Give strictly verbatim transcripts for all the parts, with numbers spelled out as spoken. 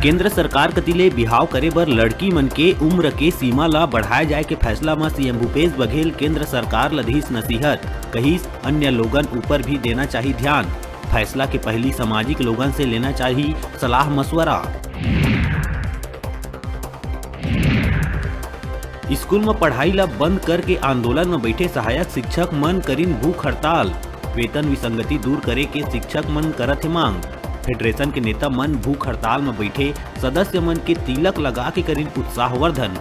केंद्र सरकार कति ले बिहाव करे बर लड़की मन के उम्र के सीमा ला बढ़ाए जाए के फैसला म सीएम भूपेश बघेल केंद्र सरकार ल दिस नसीहत, कहिस अन्य लोगन ऊपर भी देना चाही ध्यान। फैसला के पहिली सामाजिक लोगन से लेना चाही सलाह मशवरा। स्कूल म पढ़ाई ल बंद करके आंदोलन म बइठे सहायक शिक्षक मन करिन भूख हड़ताल। वेतन विसंगति दूर करे के शिक्षक मन करत हे मांग। फेडरेशन के नेता मन भूख हड़ताल म बइठे सदस्य मन के तिलक लगा के करिन उत्साहवर्धन।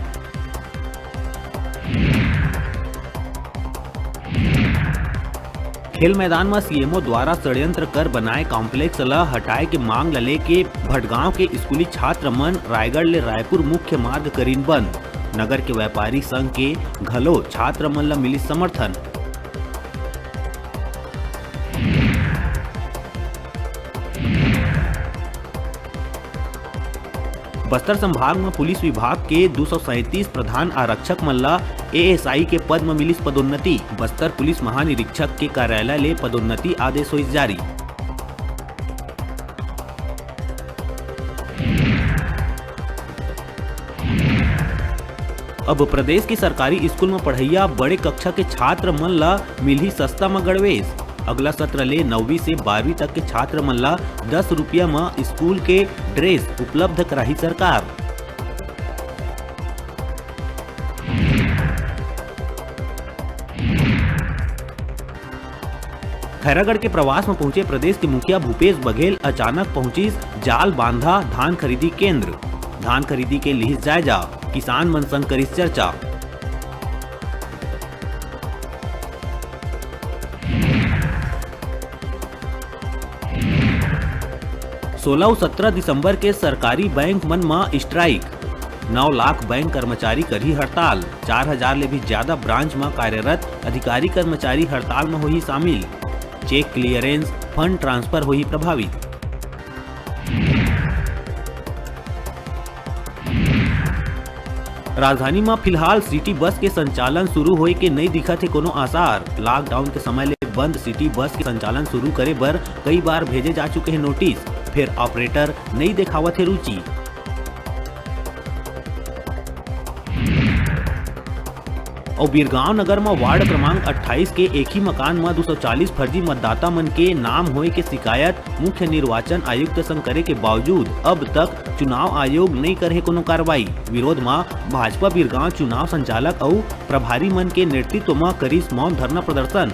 खेल मैदान म सीएमओ द्वारा षड्यंत्र कर बनाए कॉम्प्लेक्स ल हटाए के मांग ल लेके भटगांव के स्कूली छात्र मन रायगढ़ ले रायपुर मुख्य मार्ग करिन बंद। नगर के व्यापारी संघ के घलो छात्र मन ल मिलिस समर्थन। बस्तर संभाग म पुलिस विभाग के दू सौ सैंतीस प्रधान आरक्षक मन ल एएसआई के पद म मिलिस पदोन्नति। बस्तर पुलिस महानिरीक्षक के कार्यालय ले पदोन्नति आदेश होइस जारी। अब प्रदेश के सरकारी स्कूल म पढ़इया बड़े कक्षा के छात्र मन ल मिलही सस्ता म गणवेश। अगला सत्र ले नौवीं से बारहवीं तक के छात्र मन ल दस रुपया म स्कूल के ड्रेस उपलब्ध कराही सरकार। खैरागढ़ के प्रवास म पहुंचे प्रदेश के मुखिया भूपेश बघेल अचानक पहुंचिस जाल बांधा धान खरीदी केंद्र। धान खरीदी के लिहिस जायजा, किसान मन संग करिस चर्चा। सोलह अउ सत्रह दिसंबर के सरकारी बैंक मन म स्ट्राइक। नौ लाख बैंक कर्मचारी करही हड़ताल। चार हजार ले भी ज्यादा ब्रांच म कार्यरत अधिकारी कर्मचारी हड़ताल म होही शामिल। चेक क्लियरेंस, फंड ट्रांसफर होही प्रभावित। राजधानी म फिलहाल सिटी बस के संचालन शुरू होए के नइ दिखत हे कोनो आसार। लॉकडाउन के समय ले बंद सिटी बस के संचालन शुरू करे बर कई बार भेजे जा चुके हे नोटिस, फेर ऑपरेटर नइ देखावत हे रुचि। अउ बीरगांव नगर म वार्ड क्रमांक अट्ठाईस के एक ही मकान म दू सौ चालीस फर्जी मतदाता मन के नाम होए के शिकायत मुख्य निर्वाचन आयुक्त संग करे के बावजूद अब तक चुनाव आयोग नइ करे हे कोनो कार्रवाई। विरोध म भाजपा बीरगांव चुनाव संचालक अउ प्रभारी मन के नेतृत्व म करिस मौन धरना प्रदर्शन।